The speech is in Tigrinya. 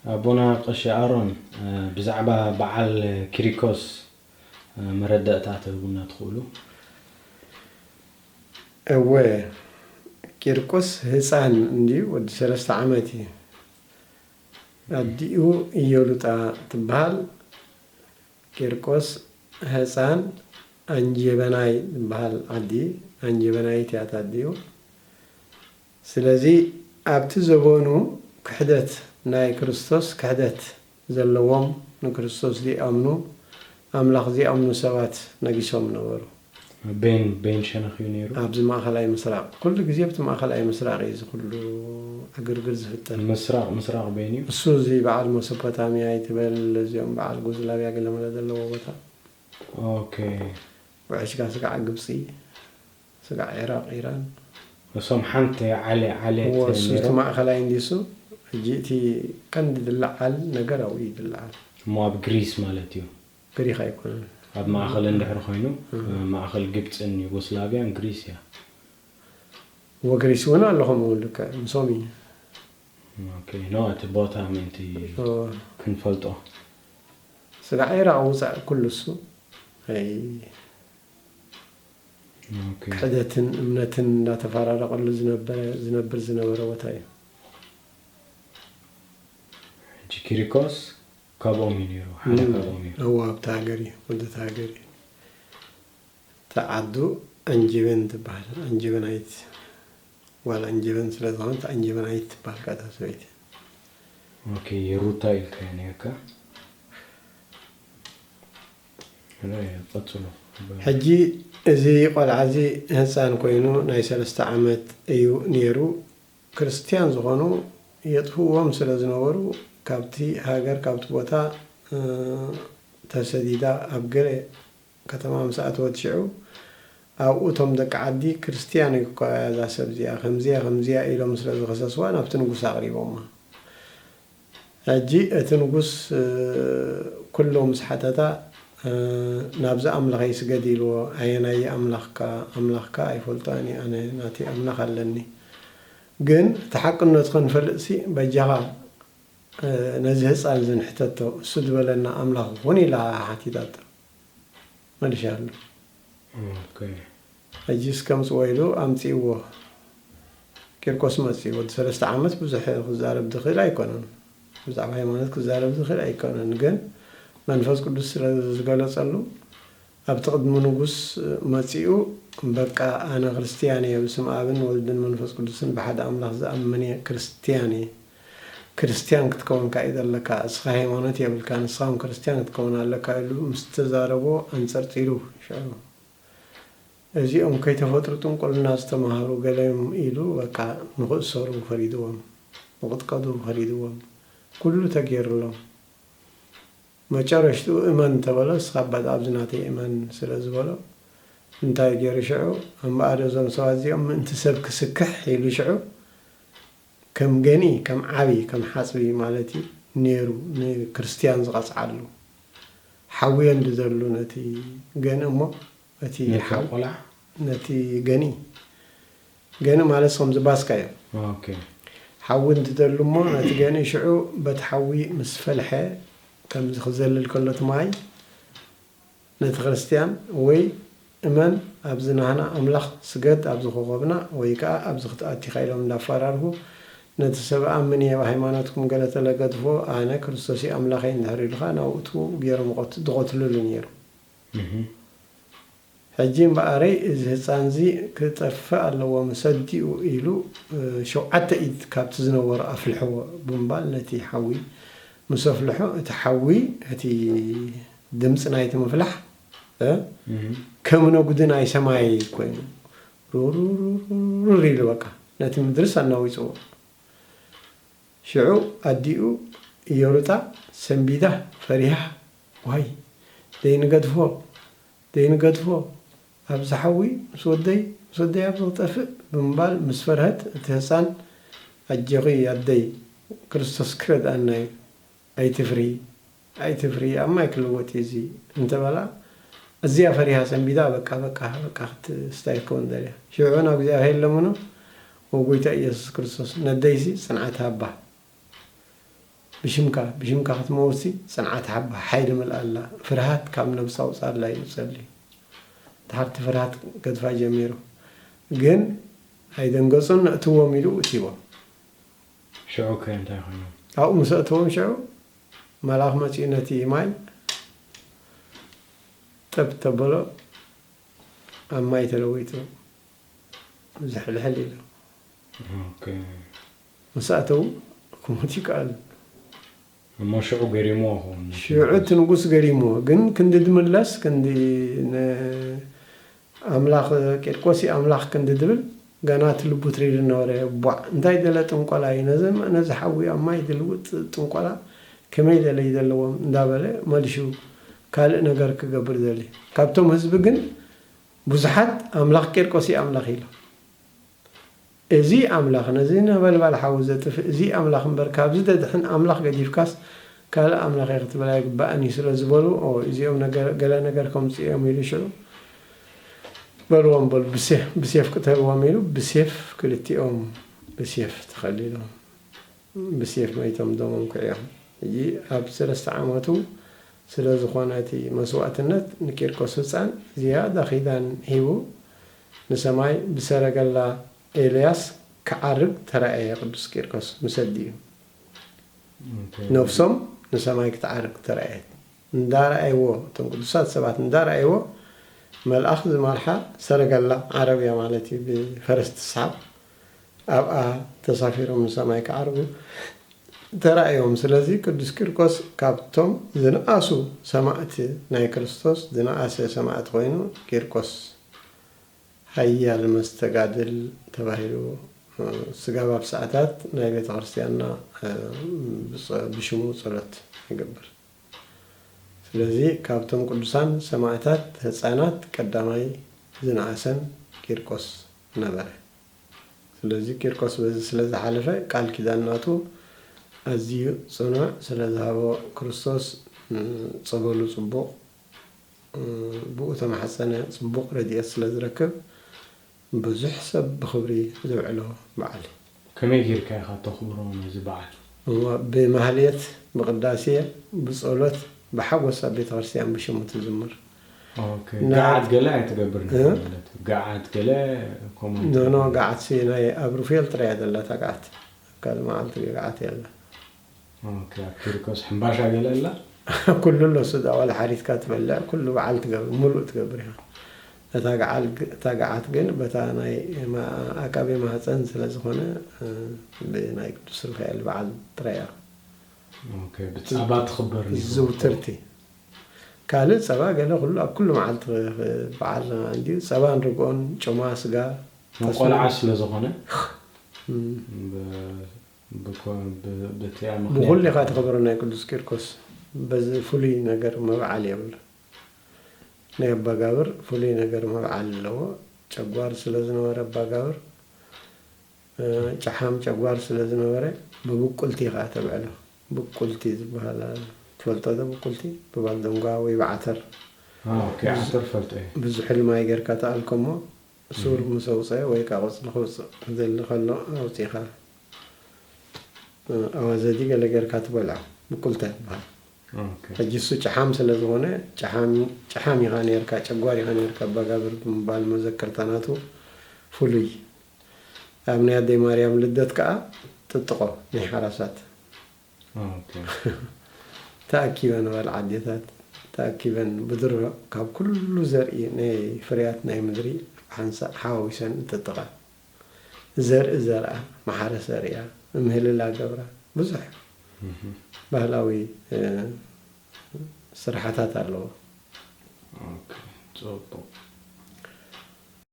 ኣቦና ቀሺ ኣሮን፣ እ፣ ብዛዕባ በዓል ኪሪኮስ፣ እ፣ መረዳእታ ትህቡና ትኽእሉ? እወ፣ ቂርቆስ ህፃን እንድዩ፣ ወዲ ሰለስተ ዓመት እዩ። ኣዲኡ ኢዮሉጣ ትበሃል። ቂርቆስ ህፃን ኣንጀበናይ ትበሃል ዓዲ፣ ኣንጀበናይት እያ ኣዲኡ። ስለዚ ኣብቲ ዘበኑ ክሕደት ናይ ክርስቶስ ክሕደት ዘለዎም፣ ንክርስቶስ ዘይኣምኑ፣ ኣምላኽ ዘይኣምኑ ሰባት ነጊሶም ነበሩ። ቤን ቤን ሸነኽ እዩ ነይሩ። ኣብዚ ማእኸላይ ምስራቕ ኩሉ ግዜ ኣብቲ ማእኸላይ ምስራቕ እዩ እዚ ኩሉ ዕግርግር ዝፍጠር። ምስራቕ ምስራቕ ቤን እዩ። እሱ እዚ በዓል መሶፖታሚያ ይትበል፣ እዚኦም በዓል ጎዝላቪያ ገለመለ ዘለዎ ቦታ። ኦኬ። ውዕሽካ ስጋዕ ግብፂ፣ ስጋዕ ዒራቕ፣ ኢራን። እሶም ሓንቲ ዓለ ዓሌት እዎ፣ እሱ እቲ ነይሮም። ማእኸላይ እንዲሱ። ሕጂ እቲ ቀንዲ ዝለዓል ነገር ኣብኡ እዩ ዝለዓል። እሞ ኣብ ግሪስ ማለት እዩ። ግሪክ ኣይኮነን። ኣብ ማእኸል እንድሕር ኮይኑ፣ ማእኸል ግብፅን ዩጎስላቪያን ግሪስ እያ። ወግሪስ እውን ኣሎ ከምኡ ልክዕ ምሶም እዩ። ኦኬ፣ ኖ፣ እቲ ቦታ ምእንቲ ክንፈልጦ። ስጋዕ ኢራቕ ውፃእ ኩሉ እሱ ኣይ ኦኬ። ክሕደትን እምነትን እንዳተፈራረቐሉ ዝነበረ ዝነብር ዝነበረ ቦታ እዩ። ሕጂ ኪሪኮስ ካብኦም እዩ ነይሩ፣ ሓደ ካብኦም እዩ። እዋ ኣብቲ ሃገር እዩ፣ ወዲ እቲ ሃገር እዩ። እታ ዓዱ ኣንጀበን ትበሃል፣ ኣንጀበናይት ጓል ኣንጀበን ስለ ዝኾነት ኣንጀበናይት ትበሃል እታ ሰበይቲ። ኦኬ፣ ሩታ ኢልካያ ነይርካ። ሕጂ እዚ ቆልዓ እዚ ህፃን ኮይኑ ናይ ሰለስተ ዓመት እዩ ነይሩ። ክርስትያን ዝኾኑ የጥፍእዎም ስለ ዝነበሩ ካብቲ ሃገር ካብቲ ቦታ ተሰዲዳ ኣብ ገለ ከተማ ምስ ኣተወት ሽዑ ኣብኡ እቶም ደቂ ዓዲ ክርስትያን እዩ እኳ እዛ ሰብ እዚኣ ከምዚያ ከምዚያ ኢሎም ስለ ዝኸሰስዋ ናብቲ ንጉስ ኣቕሪቦማ። ሕጂ እቲ ንጉስ ኩሉ ምስ ሓተታ ናብዚ ኣምላኸይ ስገድ ኢልዎ። ኣየናይ ኣምላኽካ? ኣምላኽካ ኣይፈልጦን እየ ኣነ፣ ናተይ ኣምላኽ ኣለኒ። ግን እቲ ሓቅነቱ ከንፈልጥሲ በጃኻ ነዚ ህፃን እዚ ንሕተቶ፣ እሱ ዝበለና ኣምላኽ ኩን ኢላ ሓቲታቶ። መሊሻሉ። ኦኬ። ሕጂስ ከምፅዎ ኢሉ ኣምፅእዎ። ቂርቆስ መፅዩ። ወዲ ሰለስተ ዓመት ብዙሕ ክዛረብ ዝኽእል ኣይኮነን። ብዛዕባ ሃይማኖት ክዛረብ ዝኽእል ኣይኮነን። ግን መንፈስ ቅዱስ ስለ ዝገለፀሉ ኣብቲ ቅድሚ ንጉስ መፂኡ፣ በቃ ኣነ ክርስትያን እየ፣ ብስም ኣብን ወልድን መንፈስ ቅዱስን ብሓደ ኣምላኽ ዝኣምን እየ፣ ክርስትያን እየ። ክርስትያን ክትከውን ከኣ እዩ ዘለካ፣ እስኻ ሃይማኖት የብልካን፣ ንስኻ እውን ክርስትያን ክትከውን ኣለካ ኢሉ ምስ ተዛረቦ ኣንጸርጺሩ። ሽዑ እዚኦም ከይተፈጥሩ ጥንቁልና ዝተማህሩ ገለ እዮም ኢሉ በቃ ንኽእሰሩ ፈሪድዎም፣ ንኽጥቀዱ ፈሪድዎም። ኩሉ ተገይሩሎም። መጨረሽትኡ እመን እንተበሎ፣ ንስኻ ኣባት ኣብዚ ናተይ እመን ስለ ዝበሎ፣ እንታይ ገይሩ ሽዑ? እምበኣር እዞም ሰባት እዚኦም ምእንቲ ሰብ ክስክሕ ኢሉ ሽዑ ከም ገንኢ፣ ከም ዓቢ፣ ከም ሓጽቢ ማለት እዩ ነይሩ ንክርስትያን ዝቐጽዓሉ። ሓዊ እንድዘሉ ነቲ ገንኢ እሞ እቲ ነቲ ሓው- ቆልዓ? ነቲ ገንኢ። ገንኢ ማለት ከምዚ ባስካ እዩ። ኦኬ። ሓዊ እንትደሉ እሞ ነቲ ገንኢ ሽዑ በቲ ሓዊ ምስ ፈልሐ ከምዚ ክዘልል ከሎ እቲ ማይ ነቲ ክርስትያን ወይ እመን ኣብዚ ናህና ኣምላኽ ስገድ ኣብዚ ኮኾብና ወይ ከኣ ኣብዚ ክትኣቲኻ ኢሎም እንዳፈራርሁ ነቲ ሰብ ኣምን እየ ብሃይማኖትኩም ገለ ተለገድፎ ኣነ ክርስቶስ እዩ ኣምላኸይ እንድሕር ኢሉ ከኣ ናብኡ እትው ገይሮም ይቐት- ዝቐትልሉ ነይሩ። እህ። ሕጂ እምበኣረይ እዚ ህፃን እዚ ክጠፍእ ኣለዎ፣ ምስ ኣዲኡ ኢሉ ሸውዓተ ኢድ ካብቲ ዝነበሮ ኣፍልሕዎ ብምባል ነቲ ሓዊ ምስ ኣፍልሖ እቲ ሓዊ እቲ ድምፂ ናይቲ ምፍላሕ ከም ነጉዲ ናይ ሰማይ ኮይኑ ሩሩሩሩር ኢሉ በቃ ነቲ ምድርስ ኣናዊፅዎ። ሽዑ ኣዲኡ ኢዮሩጣ ሰንቢዳ ፈሪሃ ዋይ ደይንገድፎ ደይንገድፎ ኣብዚ ሓዊ ምስ ወደይ ምስ ወደይ ኣብዚ ክጠፍእ ብምባል ምስ ፈርሀት እቲ ህፃን ኣጆኺ ኣደይ ክርስቶስ ክረድኣና እዩ ኣይትፍሪ ኣይትፍሪ ኣብ ማይ ክልወጥ እዩ እዚ እንተበላ እዚኣ ፈሪሃ ሰንቢዳ በቃ በቃ በቃ ክትስታይ ክትከውን ደልያ ሽዑ ናብ እግዚኣብሔር ለምኖ ኦ ጎይታ ኢየሱስ ክርስቶስ ነደይሲ ፅንዓት ሃባ ብሽምካ ብሽምካ ክትመውትሲ ጽንዓት ሓባ ሓይሊ ምልኣላ። ፍርሃት ካብ ነብሲ ኣውጻላ ኢሉ ጸልዩ። ድሓርቲ ፍርሃት ገድፋ ጀሚሩ። ግን ኣይደንገጹን። ነእትዎም ኢሉ እትዎም። ሽዑ ከ እንታይ ኮይኑ? ኣብኡ ምስ ኣእተዎም ሽዑ መልኣኽ መጺኡ ነቲ ማይ ጠብ ተበሎ ኣብ ማይ ተለዊጡ ዝሕልሕል ኢሉ። ኦኬ። ምስ ኣተዉ ክሞት ይከኣል። እሞ ሽዑ ገሪምዎ ኸውን? ሽዑ እቲ ንጉስ ገሪምዎ። ግን ክንዲ ድምለስ ክንዲ ን-፣ ኣምላኽ ቂርቆስ እዩ ኣምላኽ ክንዲ ድብል ገና እቲ ልቡ ትሪር ነበረ። ቧዕ እንታይ ደለ ጥንቆላ እዩ ነዚ ነዚ ሓዊ ኣብ ማይ ድልውጥ ጥንቆላ ከመይ ደለ ይደለዎም እንዳበለ መልሹ ካልእ ነገር ክገብር ደሊ። ካብቶም ህዝቢ ግን ብዙሓት ኣምላኽ ቂርቆስ እዩ ኣምላኽ ኢሎም። እዚ ኣምላኽ ነዚ ነበልባል ሓዊ ዘጥፍእ እዚ ኣምላኽ እምበር ካብዚ ደድሕን ኣምላኽ ገዲፍካስ ካልእ ኣምላኽ እየ ክትብል ኣይግባእን እዩ ስለ ዝበሉ ኦ እዚኦም ነገር ገለ ነገር ከምፅኡ እዮም ኢሉ ሽዑ በልዎም በሉ ብሴፍ ብሴፍ ቅተልዎም ኢሉ ብሴፍ ክልቲኦም ብሴፍ ተኸሊሎም ብሴፍ መይቶም ደሞም ክዕዮም ሕጂ ኣብ ሰለስተ ዓመቱ ስለ ዝኾነ እቲ መስዋእትነት ንቂርቆስ ህፃን ዝያዳ ኪዳን ሂቡ ንሰማይ ብሰረገላ ኤልያስ ክዓርግ ተራእየ ቅዱስ ቂርቆስ ምስ ኣዲኡ ነብሶም ንሰማይ ክትዓርግ ተራእየት እንዳረኣይዎ እቶም ቅዱሳት ሰባት እንዳረኣይዎ መልኣኽ ዝመርሓ ሰረገላ ዓረብያ ማለት እዩ ብፈረስ ትስሓብ ኣብኣ ተሳፊሮም ንሰማይ ክዓርጉ ተራእዮም ስለዚ ቅዱስ ቂርቆስ ካብቶም ዝነኣሱ ሰማእት ናይ ክርስቶስ ዝነኣሰ ሰማእት ኮይኑ ቂርቆስ ሃያል መስተጋድል ተባሂሉ ስጋብ ኣብ ሰዓታት ናይ ቤተ ክርስቲያንና ብሽሙ ጸሎት ይገብር። ስለዚ ካብቶም ቅዱሳን ሰማእታት ህፃናት ቀዳማይ ዝነኣሰን ቂርቆስ ነበረ። ስለዚ ቂርቆስ በዚ ስለ ዝሓለፈ ቃል ኪዳን ናቱ ኣዝዩ ጽኑዕ ስለ ዝሃቦ ክርስቶስ ጸበሉ ጽቡቕ ብኡ ተማሕፀነ ፅቡቕ ረድኤት ስለ ዝረክብ ብዙሕ ሰብ ብኽብሪ ዘውዕሎ በዓል እዩ። ከመይ ጌርካ ኢኻ ተኽብሮ ነዚ በዓል? እሞ ብማህሌት፣ ብቕዳሴ፣ ብፀሎት፣ ብሓጎስ ኣብ ቤተ ክርስቲያን ብሽሙ ትዝምር። ኦኬ፣ እና- ገዓት ገለ ኣይትገብር እ? ማለት እዩ። ገዓት ገለ ኮመንት ኖ ኖ ገዓት ሲ ናይ ኣብ ሩፌል ጥራይ እያ ዘላ እታ ገዓት። ኣብ ካልእ መዓልቲ ገዓት የላ። ኦኬ፣ ኣብ ኪርኮስ ሕምባሻ ገለ ኣላ? ኩሉ ኣሎ ስጋ ዋላ ሓሪትካ ትበልዕ ኩሉ በዓል ትገብር ሙሉእ ትገብር ኢኻ። እታ ገዓል ግ- እታ ገዓት ግን በታ ናይ ማ- ኣቃቤ ማህፀን ስለ ዝኾነ እ፣ ብናይ ቅዱስ ሩፋኤል በዓል ጥራይ እያ ኦኬ፣ ብፃባ ትኽበር ነይሩ። ዝውትርቲ። ካልእ ፀባ ገለ ኩሉ ኣብ ኩሉ መዓልቲ ኽ- በዓል እንዲዩ ፀባን ርግኦን ጮማ ስጋ ቆልዓ ስለ ዝኾነ እም፣ ብ- ብኮ- ብ- በቲኣ ምኽንያት ብኹሉ ኢኻ ተኸብሮ ናይ ቅዱስ ቂርቆስ በዚ ፍሉይ ነገር መብዓል የብሉ ናይ ኣባጋብር ፍሉይ ነገር መብዓል ኣለዎ ጨጓር ስለ ዝነበረ ኣባጋብር እ፣ ጨሓም ጨጓር ስለ ዝነበረ ብብቁልቲ ኢኻ ተብዕሎ ብቁልቲ ዝበሃል ትፈልጦ ዶ ብቁልቲ ብባልደንጓ ወይ ብዓተር አ፣ ኦኬ፣ ዓተር ፈልጦ እየ። ብዙሕ ኢሉ ማይ ጌርካ ተኣልኮ እሞ ሱር ምስ ኣውፀአ ወይ ከዓ ቆፅሊ ክውፅእ ክደሊ ከሎ ኣውፂእኻ ኣዋዘዲ ገለ ጌርካ ትበልዖ ብቁልተ ይበሃል። ሕጂ እሱ ጨሓም ስለ ዝኾነ ጨሓም ኢኻ ኔርካ፣ ጨጓር ኢኻ ኔርካ ኣባጋብር ብምባል መዘከርታ ናቱ ፍሉይ። ኣብ ናይ ኣደይ ማርያም ልደት ከዓ ጥጥቖ ናይ ሓራሳት ተኣኪበን በል ዓዴታት ተኣኪበን ብድሮ ካብ ኩሉ ዘርኢ ናይ ፍርያት ናይ ምድሪ ሓንሳእ ሓዋዊሰን ይጥጥቓ። ዘርኢ ዘርኣ፣ ማሕረስ ኣርእያ፣ ምህልላ ገብራ፣ ብዙሕ ባህላዊ ስርሓታት ኣለዎ። ጽቡቕ።